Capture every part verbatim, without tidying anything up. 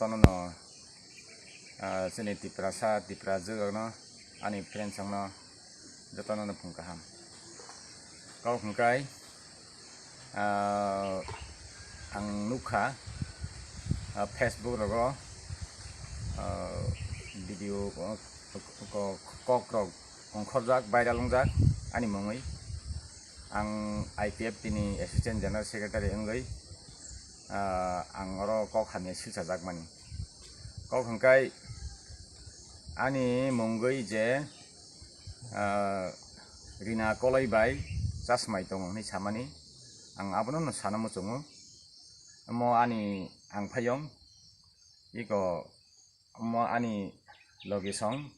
Jotono no, ah, chini Tiprasa, Tiprajwk rokno, ani friends rokno jotono no phung kaham. Kok hwnkhe, ah, ang nukha, ah, Facebook rogo, ah, video ko-, ko-, kok rok ongkhorjak, viral wngjak ani mungwi. Ang I P F T ni Assistant General Secretary wngwi, ah, ang oro kok hamya silchajak mani. Kok hwnkhe ani mungwi je, ah, Rina Koloi bai chasmai tongo hwnwi samani, ang abono no sana muchungo. Omo ani ang phayong, iko omo ani logisong,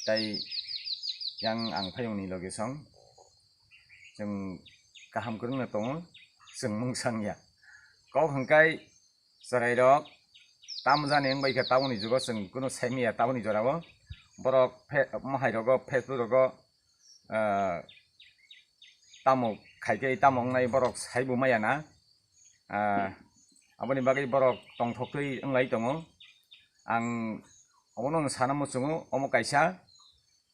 tei yang ang phayongni logisong. Chwng kaham kwrwngno tongo, chwng mungsang ya. Kok hwnkhe chwrairok tamo jani wngbai kha tabukni jugo chwng kunu saimanya tabukni jorao. Borok phe-, mohai rogo, Facebook rogo, ah, tamo khaikhe tamo wngnai borok saibo maya na. Ah, aboni bagwi borok tongthoktwi wnglai tongo. Ang obono sana muchungo, omo kaisa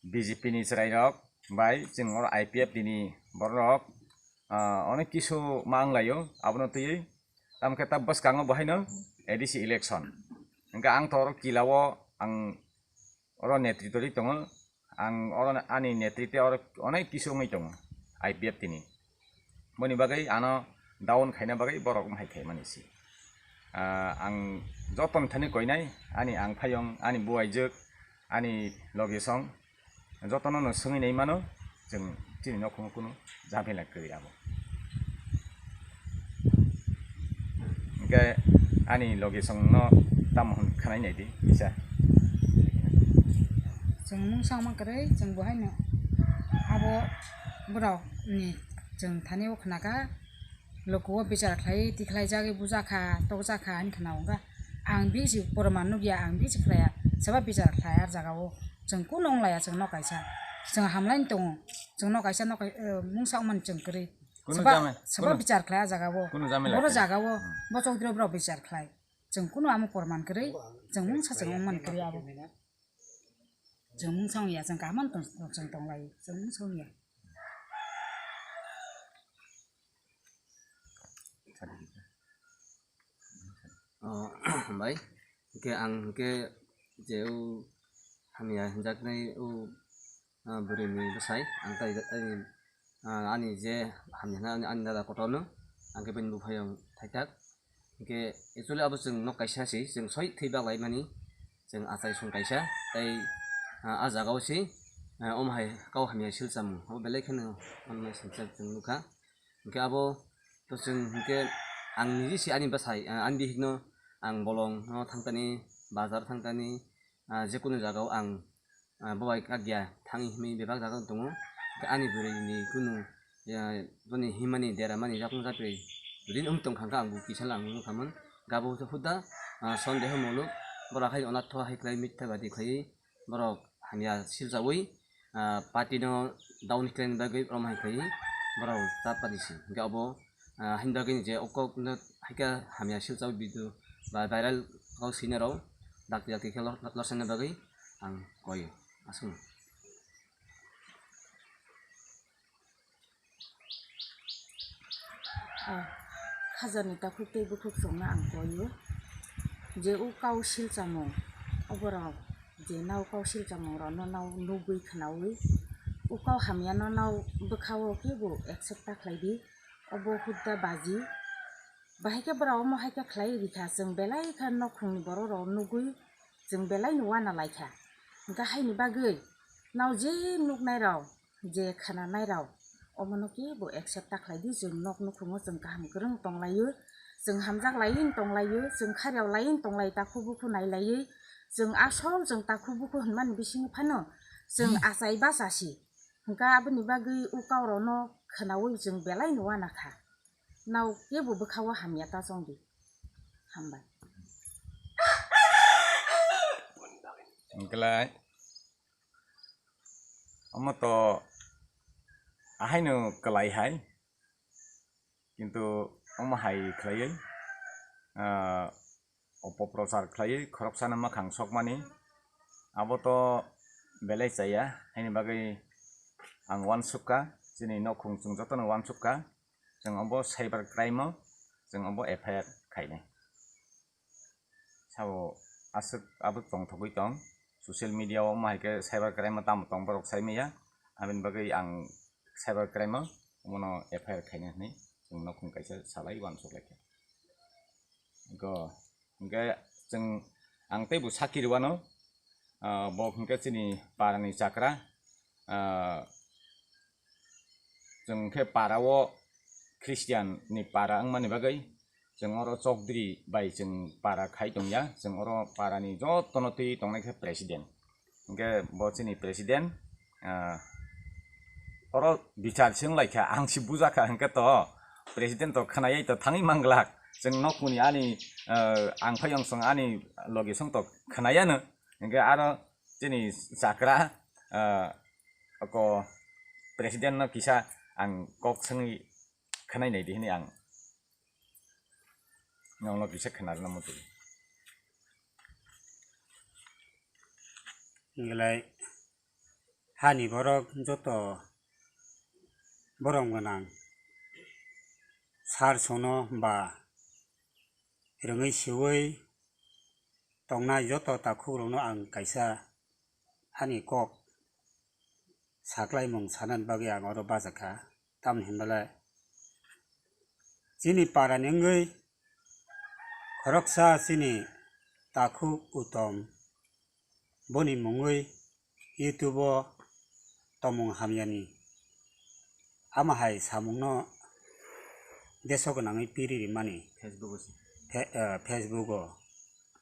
B J P ni chwrairok bai chwng oro I P F T ni bororok, ah, onek kisu ma wnglaio, abono twiwi. Tamokhe ta bwskango bo haino A D C election. Hwnkhe ang to oro kila o ang oro netritwrwi tongo, ang oro ani netritwe oro onek kisu wngwi tongo I P F T ni. Boni bagwi ano down khaina bagwi borok wng hai khaimani se. Ah, ang joto ni thani koinai, ani ang phayong, ani buaijwk, ani logisong, jotono no swngwi nai mano, chwng chini nokhungo kunu jabela kwrwi abo. Hwnkhe ani logisong no tamo hwn khwnai nai di kisa. Chwng mungsa wngma kwrwi, chwng bo haino abo borok ni chwng thani o khna kha, luku o bichar khlai tikhlai jagwi buja kha, tokja kha, ani khna wngkha. Ang bisi poroman nukya, ang bisi khlaiya, saba bichar khlai ar jaga o chwng kunu wng laiya, chwng nok kaisa, chwng hamlaini tongo, chwng nok kaisa, nok kai-, eh, mungsa wngmani chwng kwrwi. Kunu saba, jame-, saba kunu, bichar khlai a jaga o. Kunu jamela boro kwrwi. Jaga o, hmm, bo chokdiro borok bichar khlai. Chwng kunu amo poroman kwrwi, chwng mungsa chwng wngmani kwrwi abo. Chwng mungsa wngya, chwng kaham tong, chwng tong lai, chwng mungsa wngya. Oh, bai, hwnkhe ang hwnkhe je o hamya hinjaknai o, ah, bwrwini bwsai, ang tai, tai, ah, ani je hamya hwnna ani, ani dada kotorno, ang khe bini buphayung thaithak. Hwnkhe actually abo chwng nok kaisa se, chwng soi thwi bak lai mani, chwng achai song kaisa, tei, ah, ah jaga o se, ah, omo hai kau hamya silchamo, abo belai kheno omo singcha chwng nukha. Hwnkhe abo to chwng hwnkhe ang niji se ani bwsai, ah, ani bihikno ang bolongno thangtani, bazar thangtani, ah, jekunu jagao ang, ah, bobai kakya thangwi himwi bebak jaga tongo. Hwnkhe ani bwrwini kunu, ah, boni himani deramani jakung japri budin wng tongkha, hwnkhe ang bo kisa lang nukhamon. Gabo hwda, ah, sondeho muluk, borok hai onatho hai khlai mitha badi khlaiwi borok hamya silchawi, ah, party no down khlaina bagwi rom hai khlai borok chapani se. Hwnkhe abo, ah, haini bagwi je o kok no hai khe hamya silchao video ba viral kok sinai rok dakti dakti khe lor-, lorsaina bagwi ang koi aswk. Ah, khajani takhuk tei bukhuk chwngno ang koio. Je o kau silchamung, oborok je nao kau silchamung rokno nao nugwi khwnaui, o kau hamyano nao bwkhao kebo accept ta khlai di, obo hudda baji. Bahai khe borok omo hai khe khlai rikha, chwng belai khe nokhungni borok rok nugwi chwng belai no uana laikha. Hwnkhe haini bagwi nao je nuknai rok, je khananai rok, omono kebo accept ta khlai di, chwng nok nukhungo chwng kaham kwrwng tonglaio, chwng hamjak laiwi tonglaio, chwng kharjak laiwi tonglai, takhuk bukhuk nailaiwi, chwng asol chwng takhuk bukhuk hwnmani bisingo phano chwng achai bachasi. Hwnkhe aboni bagwi o kau rokno khwnaui chwng belai no uana kha. Nao kebo bwkhao hamya ta chong di. Hambai. Hwnkhe lai. Omo to ahaino kwlai hai, kintu omo hai khlaiwi, ah, opoprochar khlaiwi khoroksano mwkhang sokmani, abo to belai chaya, haini bagwi ang uansukha, chini nokhung chwng jotono uansukha, chwng obo cyber crime-o chwng obo F I R khainai. Sabo aswk abo tongthogwi tong, social media-o omo hai khe cyber crime-o tamo tong borok sai manya, aboni bagwi ang cyber crime-o omono F I R khaina hwnwi chwng nokhung kaisa salai uansuk lai kha. Go, hwnkhe chwng, ang teibo sakhi rwano, ah, bo hwnkhe chini parani chakra, ah, chwng khe para-o Christian ni para wngmani bagwi chwng oro chokdri bai chwng para khai tongya, chwng oro parani jotono twi tongnai khe president. Hwnkhe bo chini president, ah, oro bichar se wnglaikha, ang se bujakha, hwnkhe to president to khwnayai to thangwi manglak. Chwng nokni ani, ah, ang phai ongsong ani logi song to khwnayano. Hwnkhe aro chini chakra, ah, oko president no kisa ang kok swngwi khwnai nai di hwnwi ang nokno kisa khwnarwna muchung. Hinglai hani borok joto borom gwnang sar sono ba rwngwi siwi tongnai joto takhukrokno ang kaisa ani kok saklaimung sanani bagwi ang oro bachakha. Tamoni hinbale chini parani wngwi khoroksa chini takhuk Utom boni mungwi YouTube-o tongmung hamyani ama hai samungno deso gwnangwi piri rimani Facebook-o se. Fe-, eh, Facebook-o.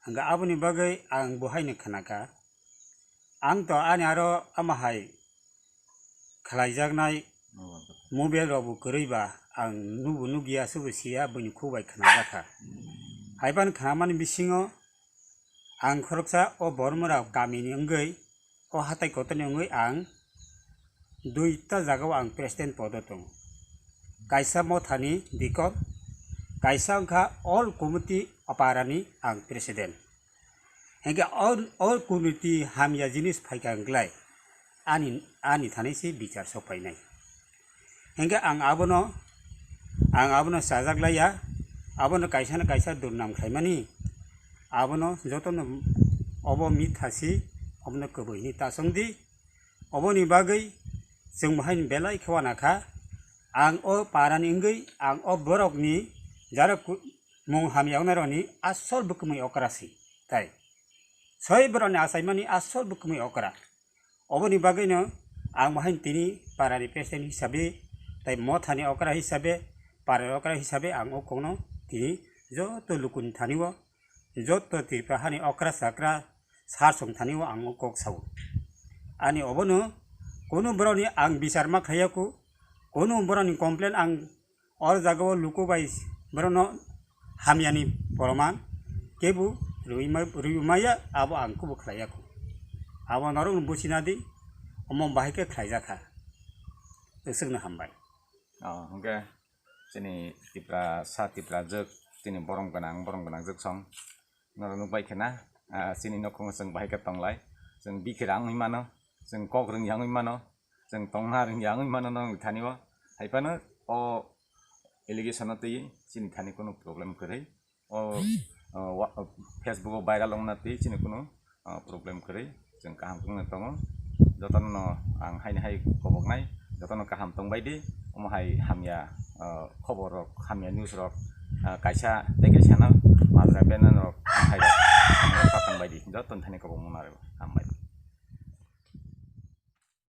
Hwnkhe aboni bagwi ang bo haino khnakha. Ang to ani aro ama hai khlaijaknai mobile rok bo kwrwi ba ang nubo nukya, subo siya, buini khuk bai khnajakha. Haiphano khnamani bisingo ang khoroksa o Bormora kamini wngwi, o hatai kotorni wngwi ang duita jagao ang president podo tongo. Kaisa mothani dikon, kaisa wngkha all committee o parani ang president. Hingke o, o kuniti hamya jinis phaikha hinglai ani, ani thani se bichar sok painai. Hingke ang abono, ang abono chajak laiya, abono kaisa na kaisa durnam khlaimani, abono jotono obo mitha si, obono kwbwi hinwi ta chwng di. Oboni bagwi chwng bo haino belai khe uanakha, ang o parani wngwi, ang o borokni jara ku-, mung hamya wngnai rokni asol bwkmwi okra si, tai soi borokni achaimani asol bwkmwi okra. Oboni bagwino ang bo haino tini parani president hisabe, tai mothani okra hisabe, parani okra hisabe ang o kokno tini joto lukuni thani o, joto Tripura hani okra chakra sar song thani o ang o kok sao. Ani obono kunu borokni ang bichar ma khaiya ku, kunu borokni complain ang o jaga o luku bai borokno hamyani poroman kebo rwima-, rwimaya, abo ang kebo khlaiya kho. Abo norokno buchina di, omo bahai khe khlaijakha. Aswkno hambai. Oh, hwnkhe chini Tiprasa, Tiprajwk, chini borom gwnang, borom gwnang jwk song. Norok nukbai khe na, ah, chini nokhungo chwng bahai khe tonglai. Chwng bikhira wngwi mano, chwng kok rwngya wngwi mano, chwng tongna rwngya wngwi mano norokni thani o. Haiphano o allegation-o twi chini thani kunu problem kwrwi. O, o, wa-, o, Facebook-o viral wngna twi chini kunu, o, problem kwrwi. Chwng kaham wngna tongo. Jotono ang haini hai koboknai, jotono kaham tongbai di. Omo hai hamya, o, khobor rok, hamya news rok, o, kaisa tei kaisa no majra bena rok, hai rok, o, ta tongbai di. Jotoni thani kobokma narwgo. Hambai.